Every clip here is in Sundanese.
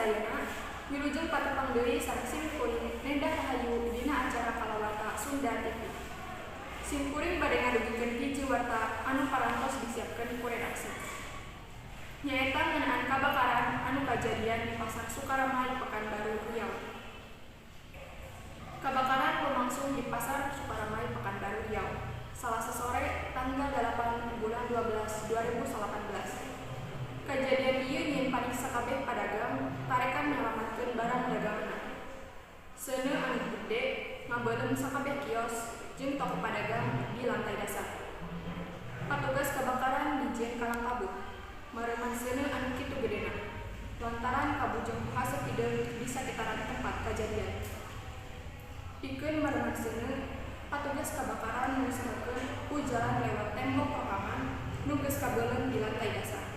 sadayana, wilujeng patepang deui sareng sim kuring Nenda Rahayu dina acara Kalawarta Sunda TV. Sim kuring bade ngadugikeun hiji warta anu parantos disiapkeun ku redaksi. Nyaeta ngeunaan kabakaran anu kajadian di Pasar Sukaramai, Pekanbaru, Riau. Kabakaran lumangsung di Pasar Sukaramai, Pekanbaru, Riau, Salasa sore tanggal 8 bulan 12 2018. Kajadian ieu nyieun panik sakabeh padagang tarekan nyalametkeun barang daganganna. Seuneu anu gede ngabeuleum sakabeh kios jeung toko padagang di lantai dasar. Patugas kabakaran dijieun kalang kabut mareuman seuneu anu kitu gedena lantaran kabujeng haseup hideung di sakitaran tempat kajadian. Pikeun mareuman seuneu, patugas kabakaran ngusahakeun ku jalan lewat tembok rohangan nu geus kabeuleum di lantai dasar.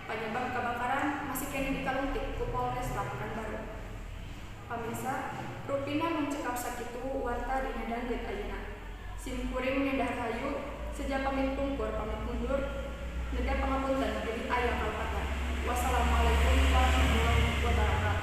Panyebab kabakaran masih keneh ditalungtik ku Polresta Pekanbaru. Pamirsa, rupina mung cekap sakitu warta dina danget ayeuna. Sim kuring Nenda Rahayu seja pamit pungkur, pamit mundur, neda pangapunten bilih aya kalepatan. Wassalamualaikum warahmatullahi wabarakatuh.